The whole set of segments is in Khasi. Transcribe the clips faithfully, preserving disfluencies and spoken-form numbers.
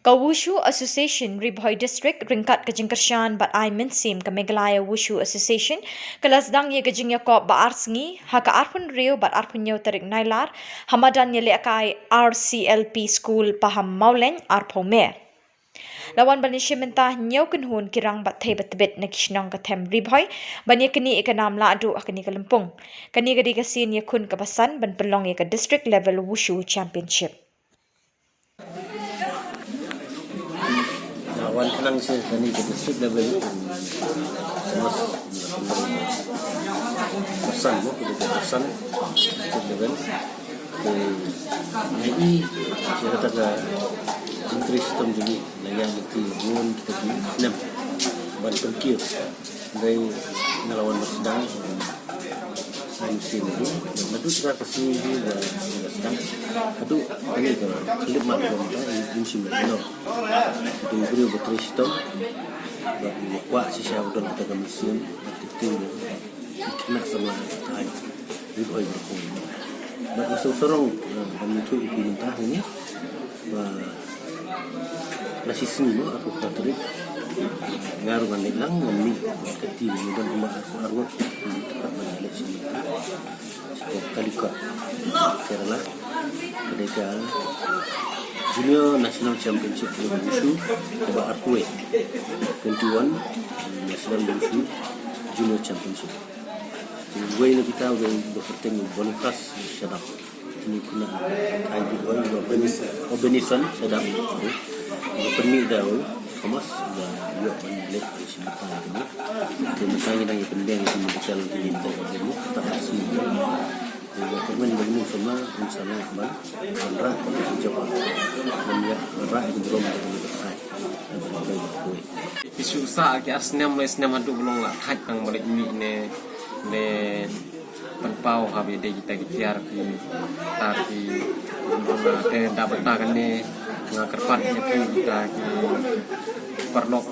Ka Wushu Association Ri Bhoi District ryngkat ka jingkyrshan bad ai mynsiem ka Meghalaya Wushu Association ka la sdang ïa ka jingïakop ba ar sngi ha ka arphew hynriew bad arphew hynñiew tarik Nailar ha madan ïalehkai R C L P School Pahammawlein, arphew May. La wan ban ïashim bynta hynñiew kynhun ki rang bad thei ba tbit na ki shnong ka them Ri Bhoi ban ïaknieh ïa ka nam lahduh ha kane ka lympung. Kane ka dei ka sien ïakhun kaba san ban pynlong ïa ka District Level Wushu Championship. Nga wan khnang sha kane ka district level. Mas, persan mo, kane ka persan district level. Te nga i ïa kata ka jingtrei shitom jong ngi, la ïa lynti bun kita ki snem ban pynkiew. Dei nga la wan ba sdang. Ai mynsiem hi, naduh sdang ka sngi hi ba sdang. Haduh kane ka khyllipmat ka mynta, in shim la ïa no. Dei briew ba trei shitom. Ba kwah shisha ba don kata ka mynsiem, ba kti kti. Khynnah samla ka thaiñ Ri Bhoi baroh kawei. Bad nga sngewsarong, eh, ban ïathuh ïa phi mynta hangne ba la shisngi mo, arphew phra tarik, nga ruh ngan leit lang, ngan mih ka team, ngi don kumba arphew ar ngut, ngi tyrpad ban leit sha mynta. Sha Calicut, Kerala. Ka dei ka Junior National Championship Wushu kaba arphew wei. Twenty-one National Wushu Junior Championship. Uwei na kita uwei ba kyrteng u Boniface Shadap. Ini kena ai di oi ba Benison, oh, Benison Shadap. Ba pynmih da u Thomas, da ïoh ban leit sha mynta kane. Te mynta ngi dang ïa pynbeit ïa ki medical ki mynta ka dei ta ka sni. Te ba pynmih ba ngi sumar, inshallah ban, ban rah ki jop. Ban ïa rah ki burom da ki mynta ka ai. Ban ïa pynbeit. Ki shu sah ki ar snem lai snem haduh ba long la thait tang ba leit mih ne, ne pynpaw haba ïadei kita ki tiar ki tar ki. Te da bynta kane nga kyrpad ïa phi kita ki paralok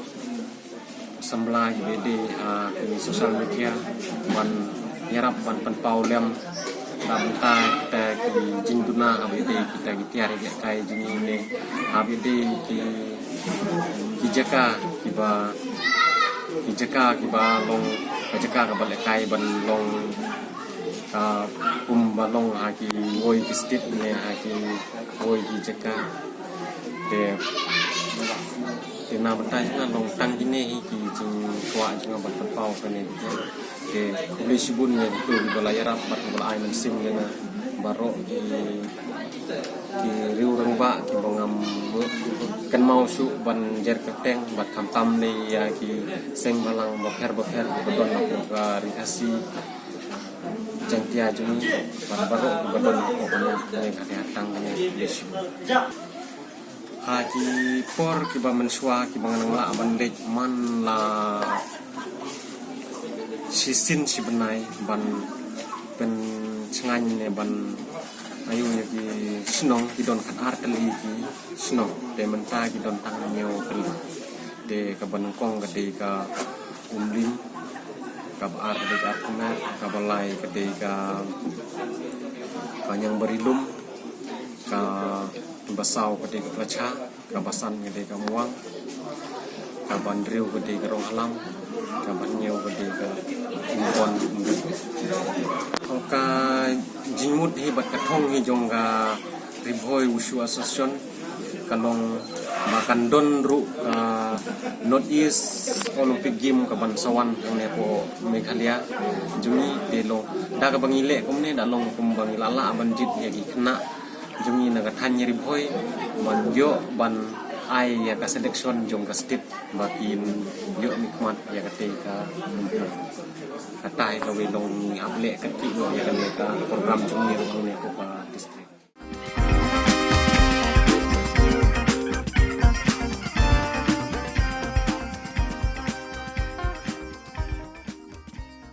samla kiba ïadei ha ki social media ban ïarap ban pynpaw lem da bynta kita ki jingduna haba ïadei kita ki tiar ïalehkai jong ngi ne haba ïadei ki, ki jaka kiba, ki jaka kiba long ka jaka kaba lehkai ban long, ah, kumba long ha kiwei ki state ne ha kiwei ki jaka. Te, te na bynta jong nga long tang kine hi ki jingkwah jong nga ban pynpaw kane ka jingkwah. Te khublei shibun ïa kito kiba la ïarap bad kiba la ai mynsiem ïa nga baroh ki, ki riew rangbah kiba ngam kynmaw shuh ban jer kyrteng bad khamtam ne ïa ki seng bhalang bapher bapher kiba don hapoh ka Ri Khasi Jaiñtia jong ngi bad baroh kiba don hapoh kane ka tang kane. Khublei shibun. Ha ki por kiba mynshuwa kiba nga nang lah ban leit man la shisien shi bnai ban pynshngaiñ ne ban ïoh ïa ki shnong ki don khatar tylli ki shnong te mynta ki don tang hynñiew tylli. Te kaba nyngkong ka dei ka Umling, kaba ar ka dei ka Arkmer, kaba lai ka dei ka, ka Niangbarilum, kaba saw ka dei ka Placha, kaba san ka dei ka Muang, kaba hynriew ka dei ka Ronghalam, kaba hynñiew ka dei ka Umbon. Ka jingmut hi bad ka thong hi jong ka Ri Bhoi Wushu Association ka long ba kan don ruh ka North East Olympic Game kaban sa wan hangne hapoh Meghalaya jong ngi te long da kaba ngi leh kumne da long kumba ngi la lah ban jied ïa ki khynnah jong ngi na ka thaiñ Ri Bhoi ban ïoh ban ai ïa ka selection jong ka state ba kin ïoh mihkhmat ïa katei ka lympung. Kata hi kawei long ngi hap leh kyrkieh noh ïa kane ka program jong ngi ruh hangne hapoh ka district.